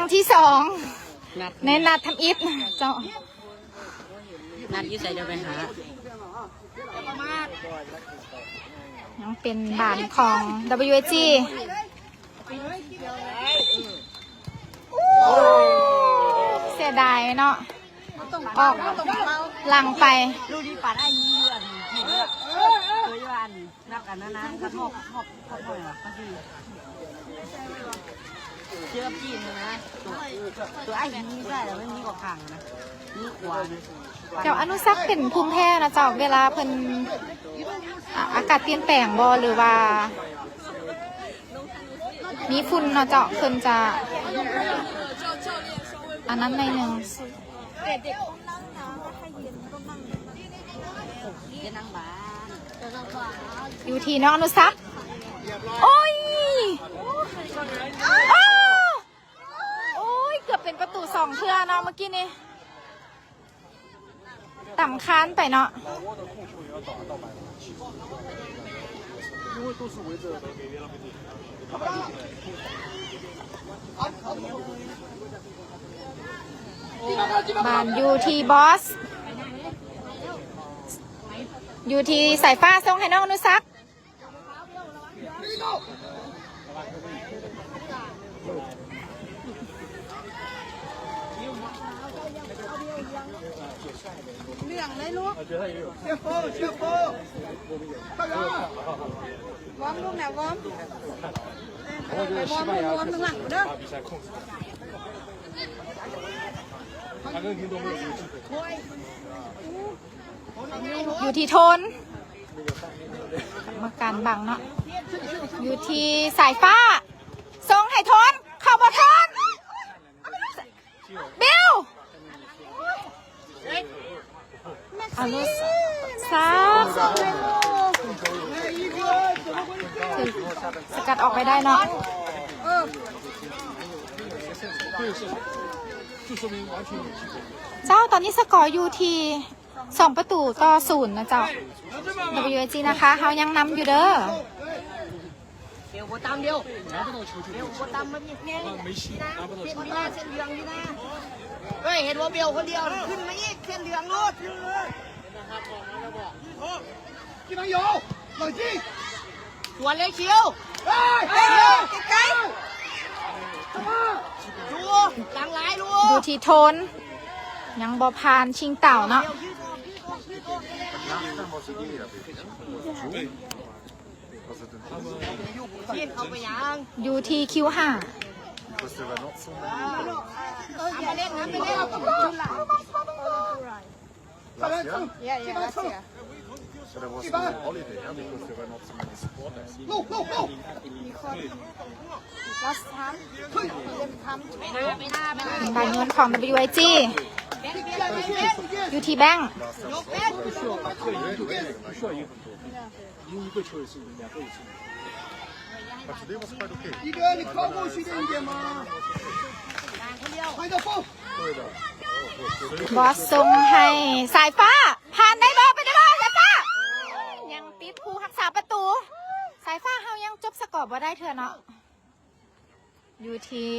ຄັ້ງທີສອງ ນັດ ແນະ ນັດທຳອິດເຈົ້າ. ນັດຢູ່ໃສ ດຽວໄປຫາ. ຍັງເປັນບານຂອງ WAG. ເສຍດາຍເນາະ ອອກຫຼັງໄປ. ລູກນີ້ປາດອ້າຍຍິງຢູ່ອັນຈີນເດ້ ເຄີຍຢູ່ອັນ ນັກອັນນັ້ນນະ ນັກຮອບ ຮອບ ຮອບເທົ່າໃດວະ ພາສີ ເຈີກັບຈີນນະ ຕົວ ຕົວອ້າຍຍິງນີ້ໃສ່ແລ້ວມັນຍິງອອກຂ້າງນະ ຍິງຂວາ. ເຈົ້າອະນຸສັກເປັນພູມແພ້ນະເຈົ້າ ເວລາເພິ່ນ ອາ ອາກາດປ່ຽນແປງບໍ່ ຫຼືວ່າ ມີຝຸ່ນເນາະເຈົ້າ ເພິ່ນຈະ ອັນນັ້ນໜ້ອຍໜຶ່ງ. ຢູ່ທີ່ນ້ອງອະນຸສັກ ໂອ້ຍ ໂອ້ ໂອ້ຍ ເກືອບເປັນປະຕູສອງເທື່ອເນາະ ເມື່ອກີ້ນີ້. ຕຳຄານໄປເນາະ ບານຢູ່ທີ່ບອສ ຢູ່ທີ່ສາຍຟ້າ ສົ່ງໃຫ້ນ້ອງອະນຸສັກ. ເຫຼືອງເລີຍລູກ ວອມລູກນະ ວອມ ວອມ ວອມຂ້າງຫຼັງເດີ. ຢູ່ທີ່ໂທນ ກຳມະການບັງເນາະ ຢູ່ທີ່ສາຍຟ້າ ສົ່ງໃຫ້ໂທນ ເຂົ້າບໍ່ໂທນ ບິວ ອະນຸສັກ ຖືກສະກັດອອກໄປໄດ້ເນາະ ເຈົ້າ. ຕອນນີ້ສະກໍຢູ່ທີ່ ສອງປະຕູຕໍ່ສູນນະເຈົ້າ WAG ນະຄະ ເຮົາຍັງນຳຢູ່ເດີ. ເອວບໍ່ຕ່ຳດຽວ ເອວບໍ່ຕ່ຳມານີ້ ເປັນທີ່ໜ້າເສັ້ນເຫຼືອງຢູ່ນະ ເອີຍ ເຫັນບໍ່ ເບວຄົນດຽວ ຂຶ້ນມາອີກ ເສັ້ນເຫຼືອງໂລດ. ສວນເລີຍຄິວ ໄກໆ ຢູ່ຫຼັງຫຼາຍລູກ ຢູ່ທີ່ໂທນ ຍັງບໍ່ຜ່ານຊິງເຕົາເນາະ ຢູ່ທີ່ຄິວຫ້າ ບານໂຍນຂອງ WAG ຢູ່ທີ່ແບງ ບອສສົ່ງໃຫ້ສາຍຟ້າ ຜ່ານໄດ້ບໍ່ ໄປໄດ້ບໍ່ ສາຍຟ້າ ຍັງຕິດຜູ້ຮັກສາປະຕູ ສາຍຟ້າເຮົາຍັງຈົບສະກໍບໍ່ໄດ້ເທື່ອເນາະ ຢູ່ທີ່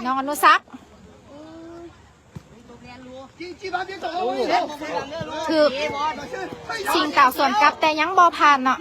ນ້ອງອະນຸສັກ ຖືກຊິງເຕົາສວນກັບ ແຕ່ຍັງບໍ່ຜ່ານເນາະ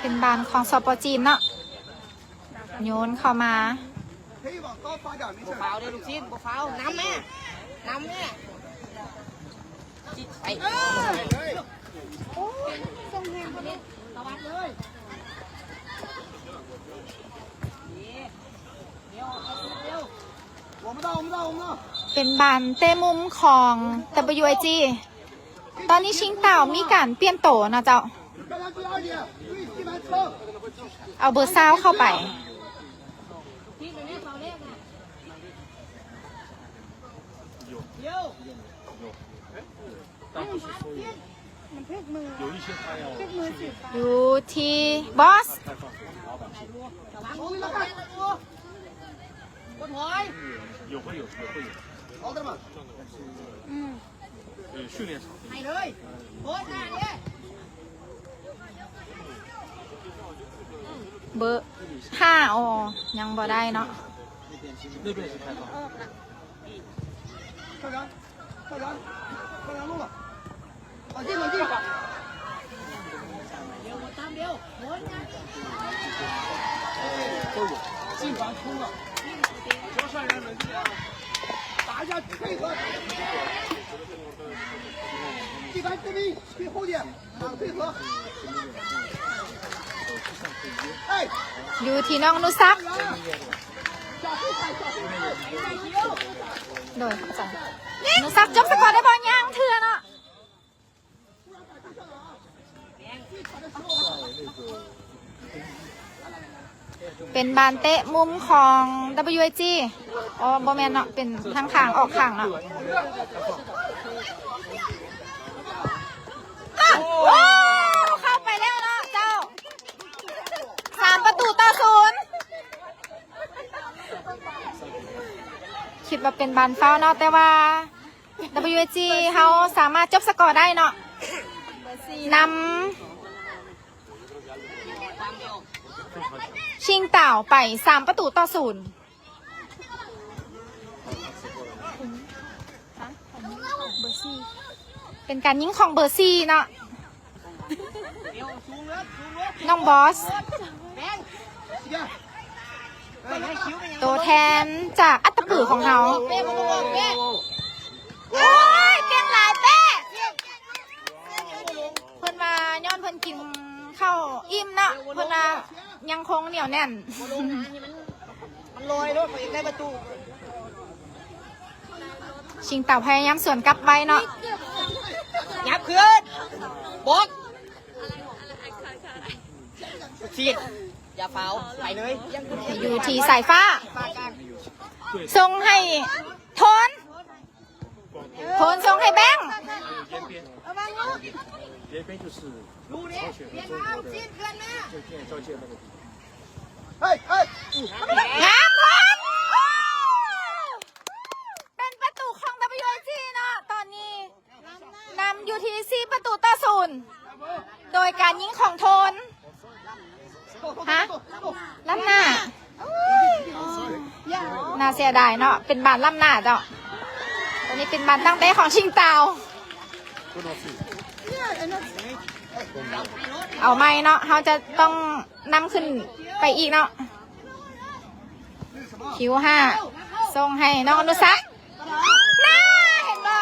ເປັນບານຂອງ ສປ ຈີນເນາະ ໂຍນເຂົ້າມາ ບໍ່ຟາວເດ້ລູກຊີ້ນ ບໍ່ຟາວ ນຳແມ່ ນຳແມ່ ໄປ ເປັນບານເຕະມຸມຂອງ WAG ຕອນນີ້ຊິງເຕົາມີການປ່ຽນໂຕນະເຈົ້າ ເອົາເບີຊາວເຂົ້າໄປ อยู่ที่บอส เบอร์ห้า อ๋อ ยังบ่ได้เนาะ อยู่ที่น้องอนุสัก โดย อนุสักจบสกอร์ได้บ่ ยังเทื่อเนาะ เป็นบานเตะมุมของ ดับเบิลยูเอจี อ๋อ บ่แม่นเนาะ เป็นทางข้าง ออกข้างเนาะ โอ้ เข้าไปแล้วเนาะเจ้า สามประตูต่อศูนย์ คิดว่าเป็นบานฟาวล์เนาะ แต่ว่า ดับเบิลยูเอจี เฮาสามารถจบสกอร์ได้เนาะ นำ ชิงเต่าไป สามประตูต่อศูนย์ เป็นการยิงของเบอร์สี่เนาะ น้องบอส ตัวแทนจากอัตตปือของเฮา โอ้ย เก่งหลายเป้ เพิ่นว่าย้อนเพิ่นกินข้าวอิ่มเนาะ เพิ่นว่ายังคงเหนียวแน่น มันลอยโลด เพิ่นได้ประตู ชิงเต่าพยายามสวนกลับไว้เนาะ ยับคืน บล็อก ฉีด อย่าฟาวล์ ไปเลย อยู่ที่สายฟ้า ส่งให้โทน โทนส่งให้แบงค์ 边边就是朝鲜和中国的最近交界那个地方。 เฮ้ย เฮ้ย งามบอล เป็นประตูของ ดับเบิลยูเอจี เนาะ ตอนนี้นำอยู่ที่ สี่ประตูต่อศูนย์ โดยการยิงของโทน ฮะ ล้ำหน้า น่าเสียดายเนาะ เป็นบานล้ำหน้าเจ้า ตอนนี้เป็นบานตั้งเตะของชิงเต่า เอาใหม่เนาะ เฮาจะต้องนำขึ้นไปอีกเนาะ คิวห้า ส่งให้น้องอนุสัก น่า เห็นบ่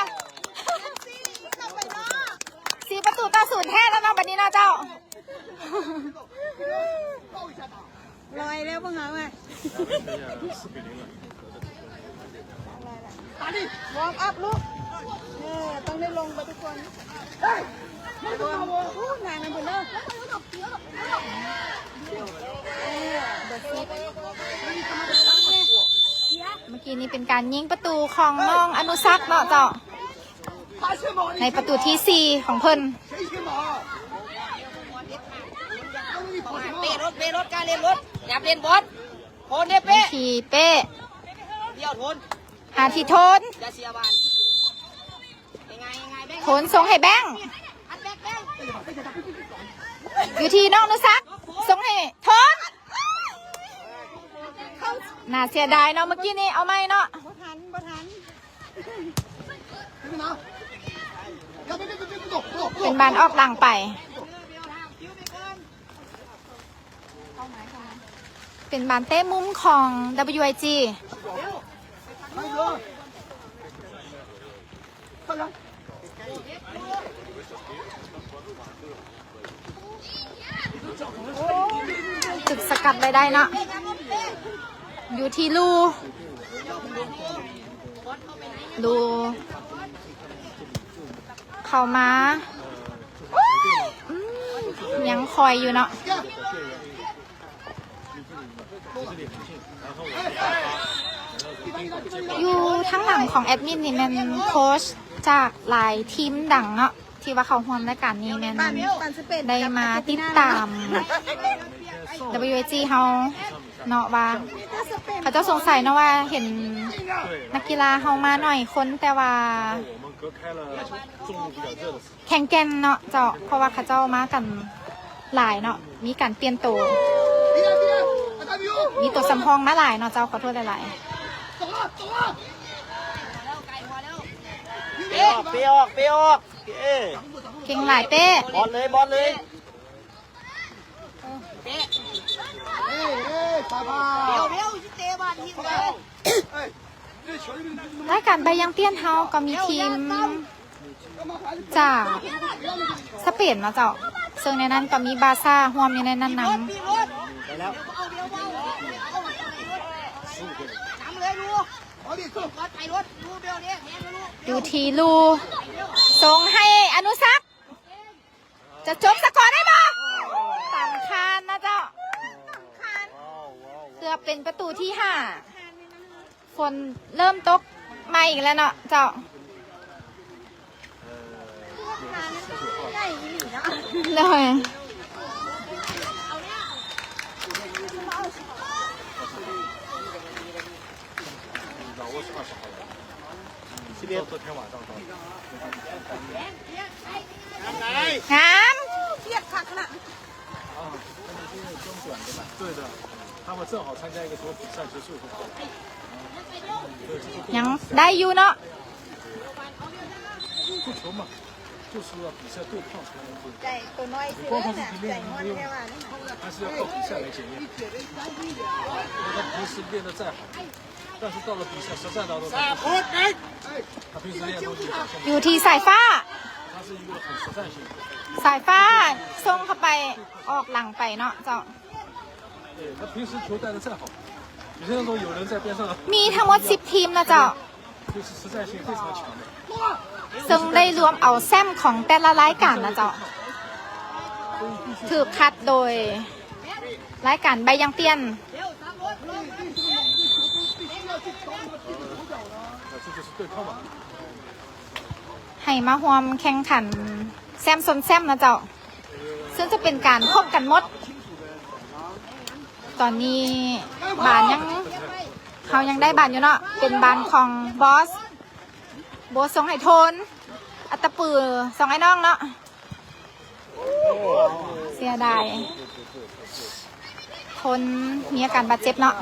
สี่ประตูต่อศูนย์แท้แล้วเนาะ บัดนี้เนาะเจ้า ลอยแล้วพวกเขาอะ วอร์มอัพลูก เออ ต้องได้ลงไปทุกคน เฮ้ย อู้ นานนะบุญเนอะ เมื่อกี้นี้เป็นการยิงประตูของน้องอนุสักเนาะเจ้า ในประตูที่สี่ของเพิ่น เป้รถ เป้รถ กล้าเล่นรถ อยากเล่นบอล โพนเด้เป้ ทีเป้ เดี่ยวโทน หาที่โทน อย่าเสียบาล ง่ายๆ ง่ายๆ แบงค์ โทนส่งให้แบงค์ อันแบงค์ แบงค์ อยู่ที่น้องอนุสัก ส่งให้โทน น่าเสียดายเนาะ เมื่อกี้นี้ เอาใหม่เนาะ บ่ทัน บ่ทัน เป็นบานออกหลังไป เป็นบานเตะมุมของ ดับเบิลยูไอจี จุดสกัดไว้ได้เนาะ อยู่ที่ลู ลู เข้ามา อืม ยังคอยอยู่เนาะ 然后我ຢູ່ທາງຫຼັງຂອງແອດມິນນີ້ແມ່ນໂຄຊຈາກຫຼາຍທີມດັງເນາະ ທີ່ວ່າເຂົ້າຮ່ວມລາຍການນີ້ ແມ່ນໄດ້ມາຕິດຕາມ WAG ເຮົາເນາະ ວ່າເຂົາເຈົ້າສົງໄສເນາະ ວ່າເຫັນນັກກິລາເຮົາມາໜ້ອຍຄົນ ແຕ່ວ່າແຂງແກ່ນເນາະເຈົ້າ ເພາະວ່າເຂົາເຈົ້າມາກັນຫຼາຍເນາະ ມີການປ່ຽນໂຕ ມີໂຕສຳຮອງມາຫຼາຍເນາະເຈົ້າ ຂໍໂທດຫຼາຍໆ. ເປອອກ ເປອອກ ເປອອກ ເອ ເກັ່ງຫຼາຍເປ້ ບອດເລີຍ ບອດເລີຍ. ລາຍການໃບຢາງຕຽນເຮົາກໍມີທີມຈາກສະເປນເນາະເຈົ້າ ເຊິ່ງໃນນັ້ນກໍມີບາຊາຮ່ວມຢູ່ໃນນັ້ນນຳ. ຢູ່ທີ່ລູ ສົ່ງໃຫ້ອະນຸສັກ ຈະຈົບສະກໍໄດ້ບໍ່? ຕັນຄານນະເຈົ້າ ເກືອບເປັນປະຕູທີຫ້າ. ຝົນເລີ່ມຕົກໃໝ່ອີກແລ້ວເນາະເຈົ້າ. ໂດຍ ງາມ ຍັງໄດ້ຢູ່ເນາະ. ໃຈໂຕນ້ອຍຊື່ເດີນະ ໃຈງອນແທ້ວ່ານີ້ນະ. ຢູ່ທີ່ສາຍຟ້າ ສາຍຟ້າສົ່ງເຂົ້າໄປ ອອກຫຼັງໄປເນາະເຈົ້າ. ມີທັງໝົດສິບທີມນະເຈົ້າ ເຊິ່ງໄດ້ລວມເອົາແຊ້ມຂອງແຕ່ລະລາຍການນະເຈົ້າ ຖືກຄັດໂດຍລາຍການໃບຢາງຕຽນ. ໃຫ້ມາຮ່ວມແຂ່ງຂັນແຊ້ມຊົນແຊ້ມນະເຈົ້າ ເຊິ່ງຈະເປັນການພົບກັນໝົດ. ຕອນນີ້ບານຍັງ ເຮົາຍັງໄດ້ບານຢູ່ເນາະ ເປັນບານຂອງບອສ. ໂບດສົ່ງໃຫ້ໂທນ ອັດຕະປື ສອງອ້າຍນ້ອງເນາະ. ເສຍດາຍ ຄົນມີອາການບາດເຈັບເນາະ.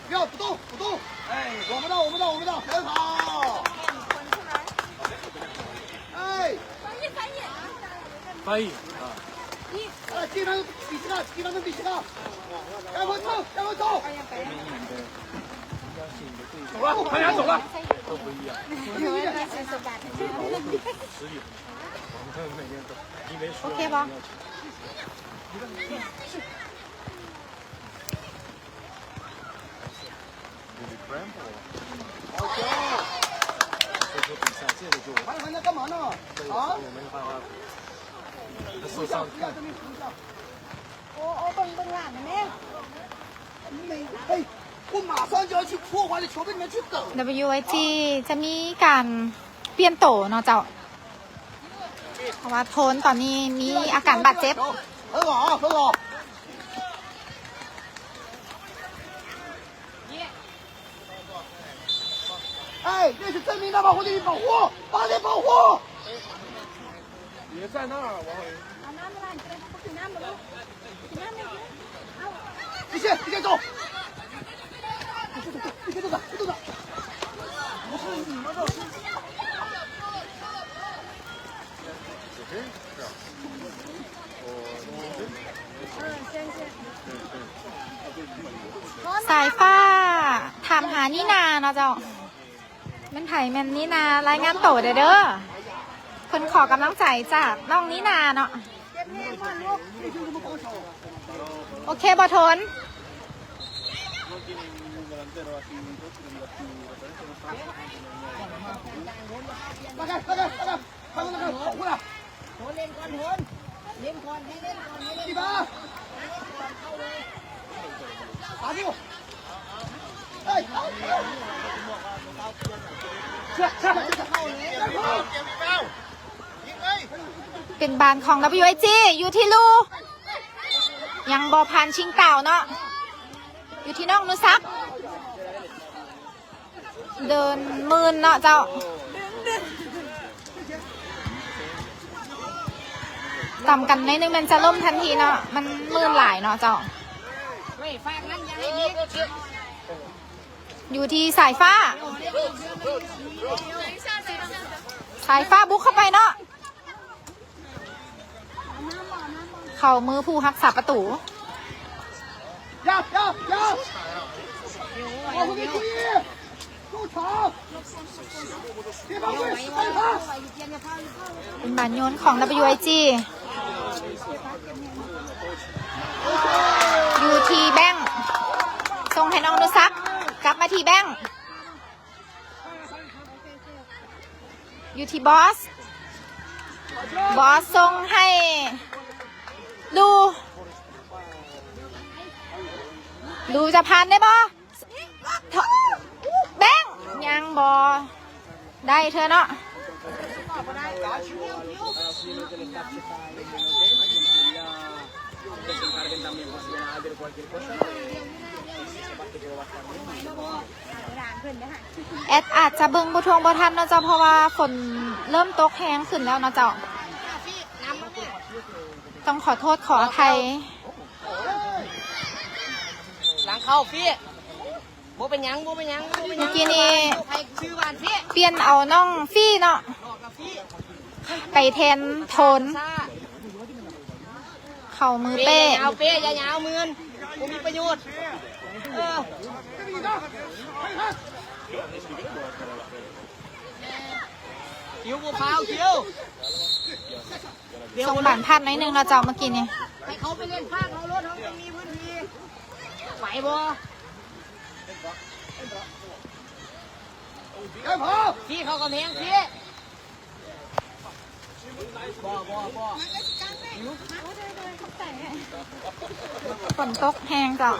不要，不动，不动。哎，我们的，我们的，我们的，很好。哎。翻译啊。 啊，地方比这个，地方比这个。向后冲，向后冲。走了，快点走了。都不一样。实力。我们每天都，你没输，OK吧？WAG ຈະມີການປ່ຽນໂຕເນາະເຈົ້າ. ເພາະວ່າໂທນຕອນນີ້ມີອາການບາດເຈັບ. 哎，那是正面，那保护，那保护，把脸保护。你在那儿，我。你先，你先走。你先走，你先走，你先走。不是你们这。 ສາຍຟ້າຖາມຫານີນາເນາະເຈົ້າ. ແມ່ນໃຜແມ່ນນີນາ ລາຍງານໂຕແດ່ເດີ. ເພິ່ນຂໍກຳລັງໃຈຈາກນ້ອງນີນາເນາະ. ໂອເຄບໍ່ໂທນ? ເປັນບານຂອງ WIG ຢູ່ທີ່ລູ ຍັງບໍ່ຜ່ານຊິງເຕົາເນາະ ຢູ່ທີ່ນ້ອງນຸສັກ ເດີນມື່ນເນາະເຈົ້າ ຕຳກັນໜ້ອຍໜຶ່ງແມ່ນຈະລົ້ມທັນທີເນາະ ມັນມື່ນຫຼາຍເນາະເຈົ້າ ຢູ່ທີ່ສາຍຟ້າ ສາຍຟ້າບຸກເຂົ້າໄປເນາະ ເຂົ້າມືຜູ້ຮັກສາປະຕູ ເປັນບານໂຍນຂອງ WIG ຢູ່ທີ່ແບັງ ສົ່ງໃຫ້ນ້ອງນຸສັກ ກັບມາທີ່ແບັງ ຢູ່ທີ່ບອສ ບອສສົ່ງໃຫ້ລູ ລູຈະຜ່ານໄດ້ບໍ່? ແບັງ ຍັງບໍ່ໄດ້ເທື່ອເນາະ ແອັດອາດຈະເບິ່ງບໍ່ທ່ວງບໍ່ທັນເນາະເຈົ້າ ເພາະວ່າຝົນເລີ່ມຕົກແຮງຂຶ້ນແລ້ວເນາະເຈົ້າ ຕ້ອງຂໍໂທດຂໍອະໄພ ຫຼັງເຂົ້າ ຟີ້ ບໍ່ເປັນຫຍັງ ບໍ່ເປັນຫຍັງ ບໍ່ເປັນຫຍັງ ມື້ກີ້ນີ້ ໃຜຊື່ວ່າ ຟີ້ ປ່ຽນເອົານ້ອງຟີ້ເນາະ ນອກກັບຟີ້ ໄປແທນໂທນ ເຂົ້າມືເປ້ ຢ່າຍາວເປ້ ຢ່າຍາວ ໝື່ນ ບໍ່ມີປະໂຫຍດ ເອີ ຄິວບໍ່ພາວ ຄິວ ສົ່ງບານພາດໜ້ອຍໜຶ່ງເນາະເຈົ້າ ເມື່ອກີ້ນີ້ ໃຫ້ເຂົາໄປເລ່ນຂ້າງເຮົາໂລດ ເຮົາຍັງມີພື້ນທີ່ ໄປບໍ່? ພີ່ເຂົ້າກຳແພງ ພີ່ ບໍ່ ບໍ່ ບໍ່ ຝົນຕົກແຮງເຈົ້າ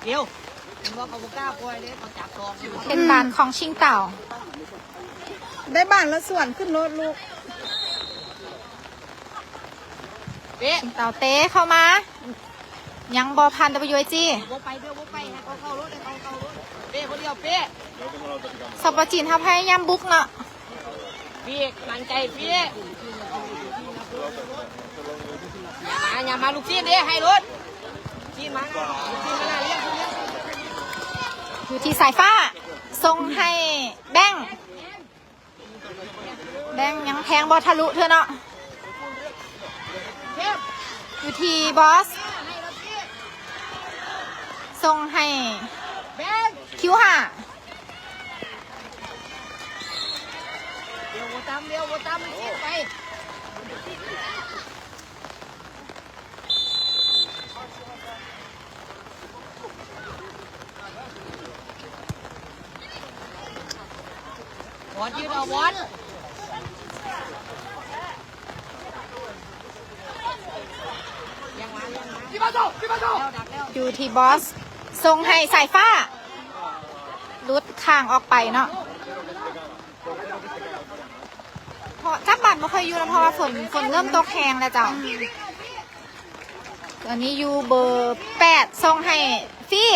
ດຽວ ເຫັນວ່າເຂົາບໍ່ກ້າປ່ອຍເດ້ ເຂົາຈັບຕອງຢູ່ ເປັນບານຂອງຊິງເຕົາ ໄດ້ບານລະສວນຂຶ້ນໂລດລູກ ເປະ ຊິງເຕົາເຕະເຂົ້າມາ ຍັງບໍ່ຜ່ານ WIG ບໍ່ໄປ ບໍ່ໄປ ໃຫ້ເຂົາເຂົ້າໂລດ ໃຫ້ເຂົາເຂົ້າໂລດ ເປະ ຄົນດຽວ ເປະ ສປຈີນເຮົາພະຍາຍາມບຸກເນາະ ປີກ ໝັ້ນໃຈ ປີກ ຢ່າມາ ຢ່າມາ ລູກຊີ້ນເດ້ ໃຫ້ໂລດ ຊີ້ນມາ ຊີ້ນມາ ລ້ຽງ ລ້ຽງ ຢູ່ທີ່ສາຍຟ້າ ສົ່ງໃຫ້ແບັງ ແບັງຍັງແທງບໍ່ທະລຸເທື່ອເນາະ ຢູ່ທີ່ບອສ ສົ່ງໃຫ້ຄິວຫ້າ ດຽວບໍ່ຕຳ ດຽວບໍ່ຕຳ ມັນຊິໄປ. ບອດ ຢືນເອົາບອດ ຍັງມາ ຍັງມາ ຢູ່ທີ່ບອສ ສົ່ງໃຫ້ສາຍຟ້າ ຫຼຸດຂ້າງອອກໄປເນາະ. ເພາະຈັບບານບໍ່ຄ່ອຍຢູ່ນຳ ເພາະວ່າຝົນ ຝົນເລີ່ມຕົກແຮງແລ້ວເຈົ້າ. ອືມ ອັນນີ້ຢູ່ເບີແປດ ສົ່ງໃຫ້ຟີ້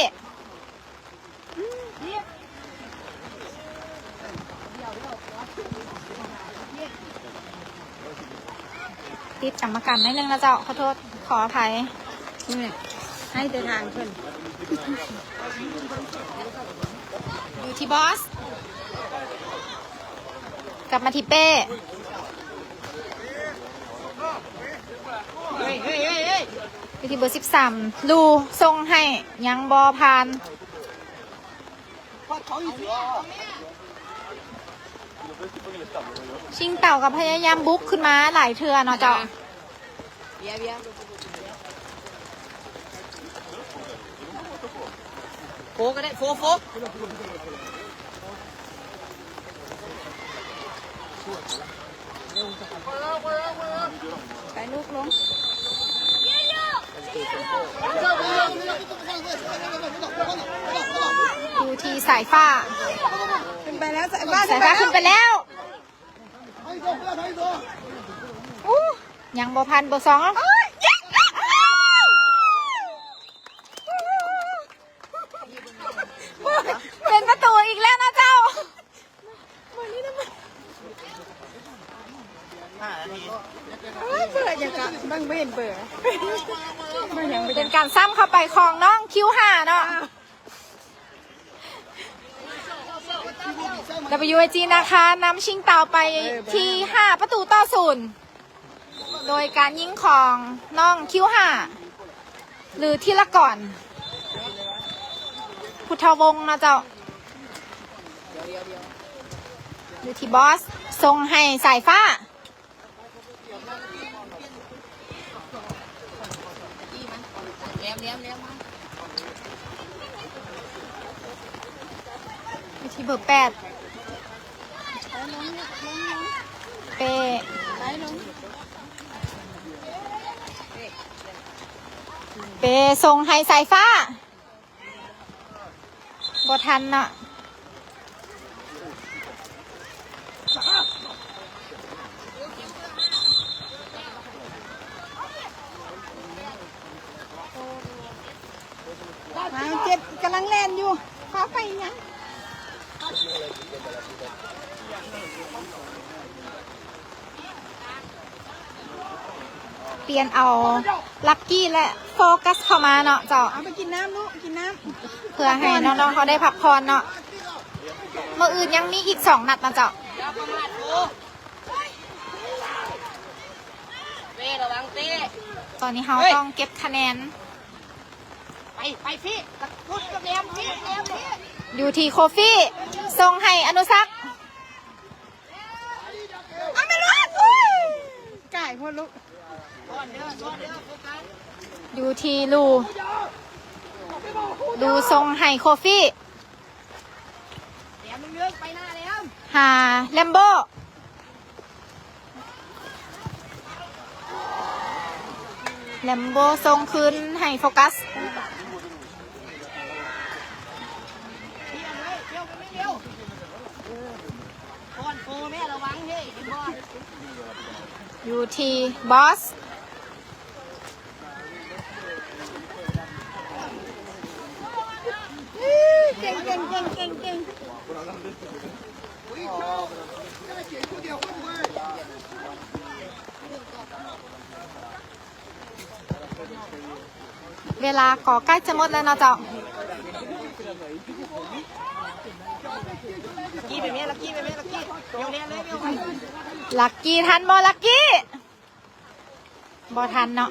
ຕິດກຳມະການໜ້ອຍໜຶ່ງນະເຈົ້າ ຂໍໂທດ ຂໍອະໄພ. ນີ້ແຫຼະ ໃຫ້ແຕ່ທາງເພິ່ນ ຢູ່ທີ່ບອສ ກັບມາທີ່ເປ້ ຢູ່ທີ່ເບີສິບສາມ ລູ ສົ່ງໃຫ້ ຍັງບໍ່ຜ່ານ. ຊິງເຕົາກໍພະຍາຍາມບຸກຂຶ້ນມາຫຼາຍເທື່ອເນາະເຈົ້າ. ເບຍ ເບຍ ໂຟກໍໄດ້ ໂຟ ໂຟ ໄປລູກລົງ ຢູ່ທີ່ສາຍຟ້າ ຂຶ້ນໄປແລ້ວ ສາຍຟ້າ ສາຍຟ້າຂຶ້ນໄປແລ້ວ ອູ້ ຍັງບໍ່ທັນ ເບີສອງ ເປັນປະຕູອີກແລ້ວນະເຈົ້າ ເບີນີ້ນະ ຫ້ານາທີ ເອີ ເບີຫຍັງກະ ເບິ່ງບໍ່ເຫັນເບີ ເປັນການຊ້ຳເຂົ້າໄປຂອງນ້ອງຄິວຫ້າເນາະ ດັບເບິນຢູເອຈີ ນາຄາ ນຳຊິງເຕົາໄປທີ່ຫ້າປະຕູຕໍ່ສູນ ໂດຍການຍິງຂອງນ້ອງຄິວຫ້າ ຫຼື ທີລະກອນ ພຸດທະວົງເນາະເຈົ້າ ຢູ່ທີ່ບອສ ສົ່ງໃຫ້ສາຍຟ້າ ແນມ ແນມ ແນມມາ ຢູ່ທີ່ເບີແປດ ເປ້ ເປ້ສົ່ງໃຫ້ສາຍຟ້າ ບໍ່ທັນເນາະ ມາເຈັດ ກຳລັງແລ່ນຢູ່ ພາໄປຫຍັງ? ປ່ຽນເອົາລັກກີ້ ແລະ ໂຟກັສເຂົ້າມາເນາະເຈົ້າ ເອົາໄປກິນນ້ຳລູກ ກິນນ້ຳ ເພື່ອໃຫ້ນ້ອງໆເຂົາໄດ້ພັກຜ່ອນເນາະ ມື້ອື່ນຍັງມີອີກສອງນັດເນາະເຈົ້າ ເປ້ ລະວັງເປ້ ຕອນນີ້ເຮົາຕ້ອງເກັບຄະແນນ ໄປ ໄປ ຟີ້ ຕະກຸດກັບແຫຼມ ຟີ້ ແຫຼມ ຟີ້ ຢູ່ທີ່ໂຄຟີ່ ສົ່ງໃຫ້ອະນຸສັກ ເອົາແມ່ນ ກາຍໂພດລູກ ຢູ່ທີ່ລູ ລູສົ່ງໃຫ້ໂຄຟີ່ ແຫຼມເລິກໆ ໄປໜ້າແຫຼມ ຫາແລມໂບ ແລມໂບສົ່ງຄືນໃຫ້ໂຟກັສ ຢູ່ທີ່ບອສ ເກັ່ງໆໆໆໆ ເວລາກໍໃກ້ຈະໝົດແລ້ວເນາະເຈົ້າ ລັກກີ້ໄປແມ່ ລັກກີ້ໄປແມ່ ລັກກີ້ ລັກກີ້ທັນບໍ່ ລັກກີ້? ບໍ່ທັນເນາະ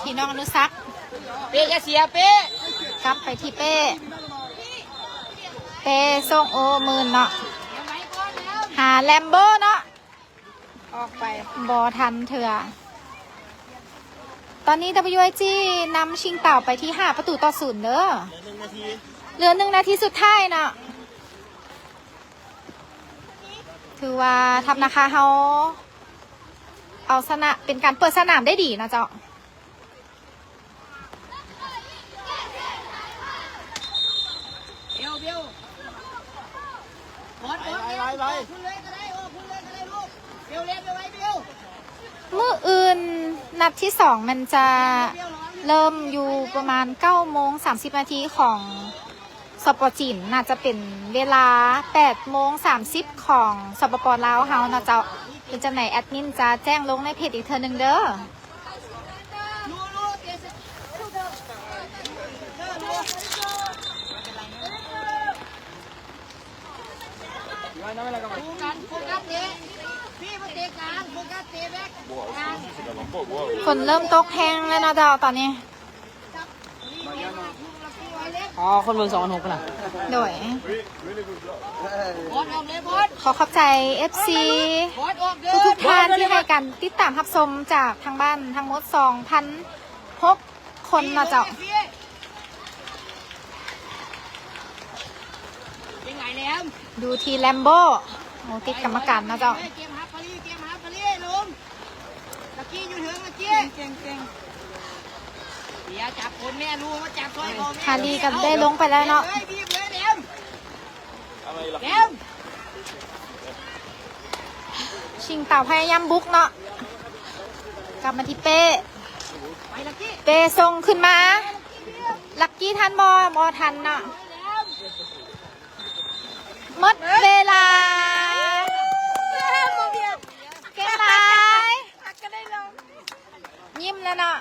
ທີ່ນ້ອງອະນຸສັກ ເປ້ຢ່າເສຍເປ້ ກັບໄປທີ່ເປ້ ເປ້ສົ່ງ ໂອ້ ໝື່ນເນາະ ຫາແລມໂບເນາະ ອອກໄປ ບໍ່ທັນເທື່ອ ຕອນນີ້ WIG ນຳຊິງເຕົາໄປທີ່ຫ້າປະຕູຕໍ່ສູນເດີ ເຫຼືອໜຶ່ງນາທີ ເຫຼືອໜຶ່ງນາທີສຸດທ້າຍເນາະ ຖືວ່າທັບນາຄາເຮົາເອົາຊະນະ ເປັນການເປີດສະໜາມໄດ້ດີເນາະເຈົ້າ. ມື້ອື່ນນັດທີສອງແມ່ນຈະເລີ່ມຢູ່ປະມານເກົ້າໂມງສາມສິບນາທີຂອງ ສປ ຈີນ ໜ້າຈະເປັນເວລາແປດໂມງສາມສິບຂອງ ສປປ ລາວເຮົາເນາະເຈົ້າ. ເປັນຈັ່ງໃດ ແອດມິນຈະແຈ້ງລົງໃນເພຈອີກເທື່ອໜຶ່ງເດີ້. ຝົນເລີ່ມຕົກແຮງແລ້ວເນາະເຈົ້າ ຕອນນີ້. ອໍ ຄົນເບິ່ງສອງພັນຫົກພຸ້ນນະ. ໂດຍ ຂໍຂອບໃຈເອັຟຊີທຸກໆທ່ານທີ່ໃຫ້ການຕິດຕາມຮັບຊົມຈາກທາງບ້ານທັງໝົດສອງພັນຫົກຄົນເນາະເຈົ້າ. ຢູ່ທີ່ແລມໂບ ໂອ້ ຕິດກຳມະການເນາະເຈົ້າ. ຮາລີກໍໄດ້ລົງໄປແລ້ວເນາະ. ຊິງເຕົາພະຍາຍາມບຸກເນາະ ກັບມາທີ່ເປ້ ເປ້ສົ່ງຂຶ້ນມາ ລັກກີ້ທັນບໍ່? ບໍ່ທັນເນາະ.